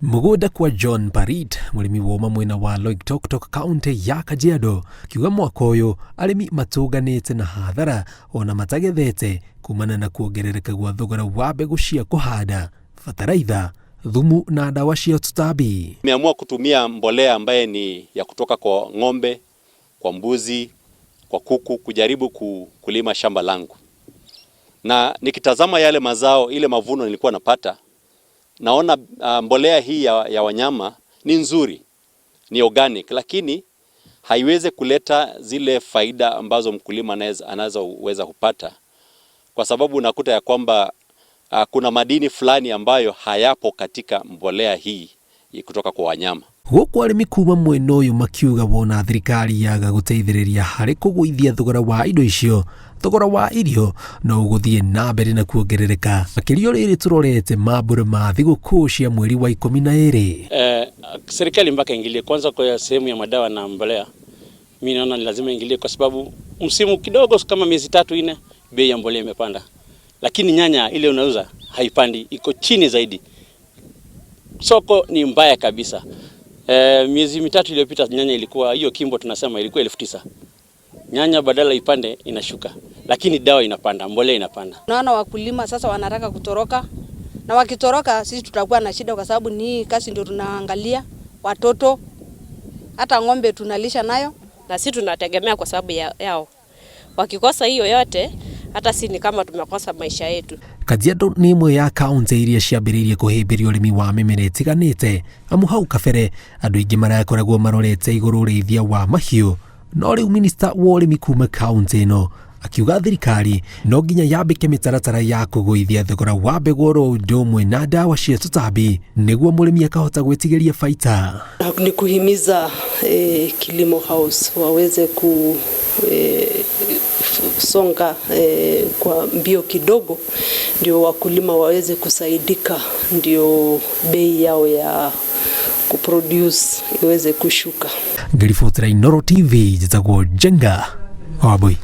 Mũgũnda kwa John Parit, mũrĩmi woma mwena wa Loitoktok, kaunti ya Kajiado, kiuga mwaka ũyũ arĩmi matũnganĩte na hathara ona matagethete kumana na kuongerereka gwa thogora wa mbegũ cia kũhanda, bataraitha, thumu na ndawa cia tũtambi. Nimeamua kutumia mbolea ambaye ni ya kutoka kwa ng'ombe, kwa mbuzi, kwa kuku, kujaribu kulima shamba langu, na nikitazama yale mazao, ile mavuno nilikuwa napata, naona mbolea hii ya wanyama ni nzuri, ni organic, lakini haiwezi kuleta zile faida ambazo mkulima anaweza kupata, kwa sababu unakuta ya kwamba kuna madini fulani ambayo hayapo katika mbolea hii kutoka kwa wanyama. Gũkũ arĩmi kuma mwena ũyũ makiuga wona thirikari yaga gũteithĩrĩria harĩ kũgũithia thogora wa indo icio, thogora wa irio no ũgũthiĩ na mbere na kuongerereka, makĩria rĩrĩ tũrorete mambũra ma thigũkũ cia mweri wa 12. Serikali mpaka ingilie kwanza kwa sehemu ya madawa na mbolea. Mimi naona ni lazima ingilie kwa sababu msimu kidogo kama miezi 3 4, bei ya mbolea imepanda, lakini nyanya ile unauza haipandi, iko chini zaidi. Soko ni mbaya kabisa. Miezi 3 iliyopita nyanya ilikuwa hiyo kimbo tunasema ilikuwa 9,000. Nyanya badala ipande inashuka, lakini dawa inapanda, mbolea inapanda. Naona wakulima sasa wanataka kutoroka, na wakitoroka sisi tutakuwa na shida, kwa sababu ni kazi ndio tunaangalia watoto, hata ng'ombe tunalisha nayo, na sisi tunategemea kwa sababu yao. Wakikosa hiyo yote, hata si ni kama tumekosa maisha yetu. Kajiado nĩ ĩmwe ya kaunti iria ciambĩrĩirie kũhĩmbĩria ũrĩmi wa mĩmera ĩtiganĩte, amu hau kabere andũ aingĩ marakoragwo marorete igũrũ ũrĩithia wa mahiũ, no rĩu minista wa ũrĩmi kuma kaunti ĩno akiuga thirikari no nginya yambĩke mĩtaratara ya kũgũithia thogora wa mbegũ oro ũndũ ũmwe na ndawa cia tũtambi nĩguo mũrĩmi akahota gwĩtigĩria baita. Ni kuhimiza Kilimo House waweze ku songa kwa mbio kidogo, ndio wakulima waweze kusaidika, ndio bei yao ya kuproduce iweze kushuka. Ngĩribotera Inooro TV, njĩtagwo Njenga Wambui.